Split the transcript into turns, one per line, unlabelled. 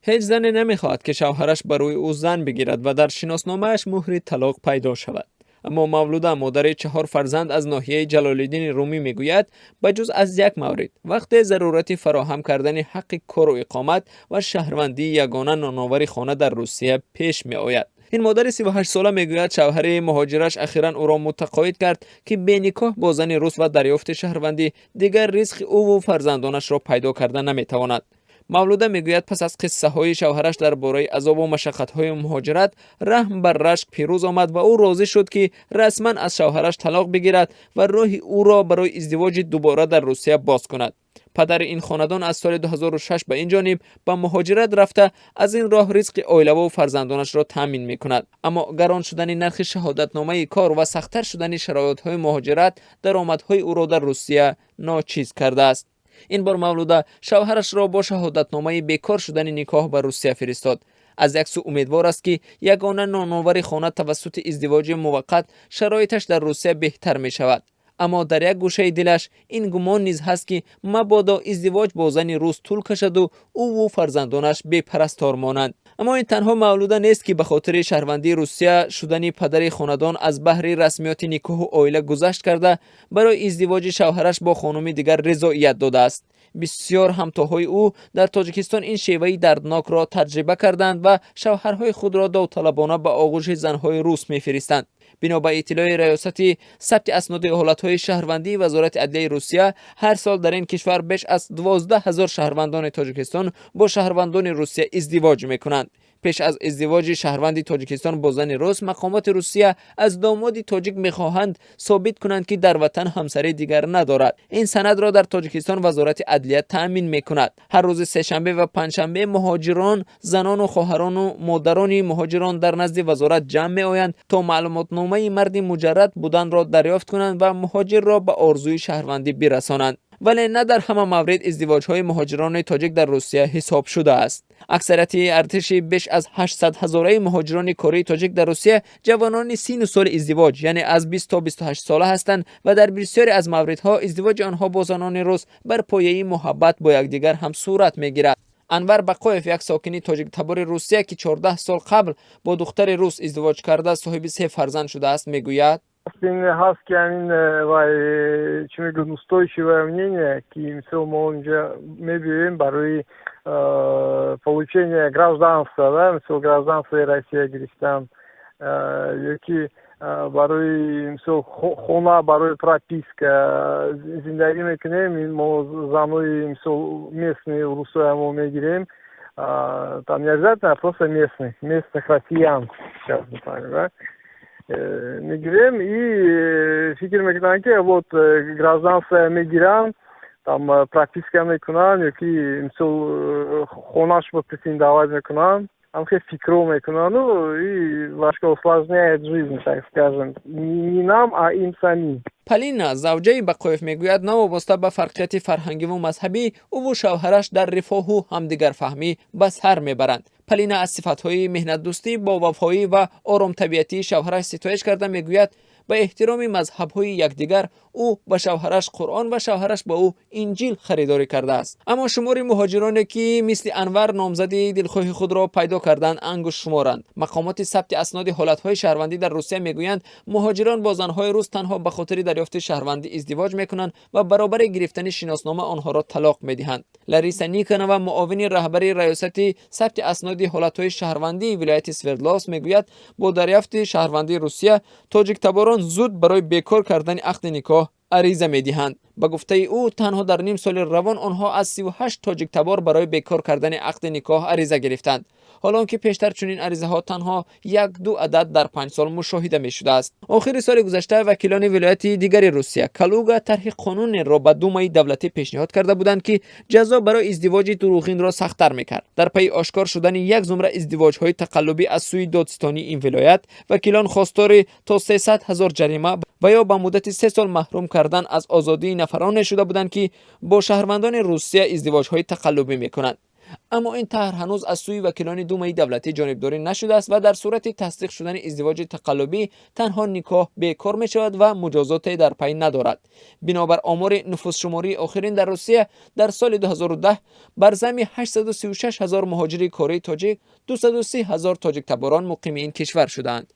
Ҳеҷ зане намехоҳад, ки шавҳараш барои ӯ зан бигирад ва дар шиносномааш муҳри талоқ пайдо шавад. Аммо Мавлуда, модари чаҳор фарзанд аз ноҳияи Ҷалолиддини Румӣ, мегӯяд, ба ҷуз аз як маврид, вақте зарурати фароҳам кардани ҳаққи кору иқомат ва шаҳрвандии ягона ноновари хона дар Русия пеш меояд. Ин модари 38сола мегӯяд, шавҳари муҳоҷираш ахиран ӯро мутақоид кард, ки беникоҳ бо зани рус ва дарёфти шаҳрвандӣ дигар ризқи ӯву фарзандонашро пайдо карда наметавонад. Мавлуда мегӯяд, пас аз қиссаҳои шавҳараш дар бораи азобу машаққатҳои муҳоҷират, раҳм бар рашк пирӯз омад ва ӯ розӣ шуд, ки расман аз шавҳараш талоқ бигирад ва роҳи ӯро барои издивоҷи дубора дар Русия боз кунад. Падари ин хонадон аз соли 2006 ба ин ҷониб ба муҳоҷират рафта, аз ин роҳ ризқи оилаву фарзандонашро таъмин мекунад. Аммо гарон шудани нархи шаҳодатномаи кор ва сахттар шудани шароитҳои муҳоҷират даромадҳои ӯро дар Русия ночиз кардааст. Ин бор Мавлуда шавҳарашро бо шаҳодатномаи бекор шудани никоҳ ба Русия фиристод. Аз як сӯ умедвор аст, ки ягона ноновари хона тавассути издивоҷи муваққат шароиташ дар Русия беҳтар мешавад, аммо дар як гӯшаи дилаш ин гумон низ ҳаст, ки мабодо издивоҷ бо зани рус тӯл кашаду ӯву фарзандонаш бепарастор монанд. Аммо ин танҳо Мавлуда нест, ки ба хотири шаҳрвандии Русия шудани падари хонадон аз баҳри расмиёти никоҳу оила гузашт карда, барои издивоҷи шавҳараш бо хонуми дигар ризоият додааст. Бисёр ҳамтоҳои ӯ дар Тоҷикистон ин шеваи дарднокро таҷриба карданд ва шавҳарҳои худро довталабона ба оғӯши занҳои рус мефиристанд. Бино ба иттилои Раёсати сабти асноди ҳолатҳои шаҳрвандии Вазорати адлияи Русия, ҳар сол дар ин кишвар беш аз 12 000 шаҳрвандони Тоҷикистон бо шаҳрвандони Русия издивоҷ мекунанд. Пеш аз издивоҷи шаҳрванди Тоҷикистон бо зани рус, мақомоти Русия аз домоди тоҷик мехоҳанд собит кунанд, ки дар ватан ҳамсари дигар надорад. Ин санадро дар Тоҷикистон Вазорати адлия таъмин мекунад. Ҳар рӯзи сешанбе ва панҷшанбе муҳоҷирон, занону хоҳарону модарони муҳоҷирон дар назди вазорат ҷамъ меоянд, то маълумотномаи марди муҷаррад буданро дарёфт кунанд ва муҳоҷирро ба орзуи шаҳрвандӣ бирасонанд. Вале на дар ҳама маврид издивоҷҳои муҳоҷирони тоҷик дар Русия ҳисоб шудааст. Аксарияти артиши беш аз 800 ҳазораи муҳоҷирони кории тоҷик дар Русия ҷавонони сину соли издивоҷ, яъне аз 20 то 28 сола ҳастанд ва дар бисёре аз мавридҳо издивоҷи онҳо бо занони рус бар пояи муҳаббат бо якдигар ҳам сурат мегирад. Анвар Бақоев, як сокини тоҷиктабори Русия, ки 14 сол қабл бо духтари рус издивоҷ карда, соҳиби се фарзанд шудааст, мегӯяд:
Ҳаст, ки ҳамин вай, чӣ мегӯяд, устойчивое мнение, ки мисол мо инҷа мебиёем барои получение гражданства, да, мисол гражданствои Россия гирифтан ё ки барои мисол хона, барои прописка зиндагӣ мекунем. Мо занои мисол местный русоя мо мегирем, там не обязательно, просто местных россиян, скажем так, да. Мегирем и фикр мекунанд, ки вот гражданство мегиранд, там прописка мекунанд ё ки мисол хонашро претендовать мекунанд. Ҳамхел фикрҳо мекунанду и немножко усложняет жизнь, так скажем, не нам, а им самим.
Полина, завҷаи Бақоев, мегӯяд, новобаста ба фарқияти фарҳангиву мазҳабӣ, ӯву шавҳараш дар рифоҳу ҳамдигарфаҳмӣ ба сар мебаранд. Полина аз сифатҳои меҳнатдӯстӣ, бовафоӣ ва оромтабиатии шавҳараш ситоиш карда, мегӯяд, ба эҳтироми мазҳабҳои якдигар ӯ ба шавҳараш Қуръон ва шавҳараш ба ӯ Инҷил харидорӣ кардааст. Аммо шумори муҳоҷироне, ки мисли Анвар номзади дилхоҳи худро пайдо карданд, ангуштшуморанд. Мақомоти сабти асноди ҳолатҳои шаҳрвандӣ дар Русия мегӯянд, муҳоҷирон бо занҳои рус танҳо ба хотири дарёфти шаҳрвандӣ издивоҷ мекунанд ва баробари гирифтани шиноснома онҳоро талоқ медиҳанд. Лариса Никонова, муовини раҳбари Раёсати сабти асноди ҳолатҳои шаҳрвандии вилояти Свердловск, мегӯяд, бо дарёфти шаҳрвандии Русия тоҷиктаборон зуд барои бекор кардани ақди никоҳ ариза медиҳанд. Ба гуфтаи ӯ, танҳо дар ним соли равон онҳо аз 38 тоҷиктабор барои бекор кардани ақди никоҳ ариза гирифтанд, ҳоло он ки пештар чунин аризаҳо танҳо як-ду адад дар 5 сол мушоҳида мешудааст. Охири соли гузашта вакилони вилояти дигари Русия, Калуга, тарҳи қонунеро ба Думаи давлатӣ пешниҳод карда буданд, ки ҷазо барои издивоҷи дурӯғинро сахттар мекард. Дар пайи ошкор шудани як зумра издивоҷҳои тақаллубӣ аз сӯи додситонии ин вилоят, вакилон хостори то 300 ҳазор ҷарима ва ё ба муддати 3 сол маҳрум кардан аз озодии нафароне шуда буданд, ки бо шаҳрвандони Русия издивоҷҳои тақаллубӣ мекунанд. Аммо ин тарҳ ҳанӯз аз сӯи вакилони Думаи давлатӣ ҷонибдорӣ нашудааст ва дар сурати тасдиқ шудани издивоҷи тақаллубӣ танҳо никоҳ бекор мешавад ва муҷозоте дар пай надорад. Бинобар омори нуфусшумории охирин дар Русия дар соли 2010, бар зами 836 ҳазор муҳоҷири кории тоҷик 230 ҳазор тоҷиктаборон муқими ин кишвар шудаанд.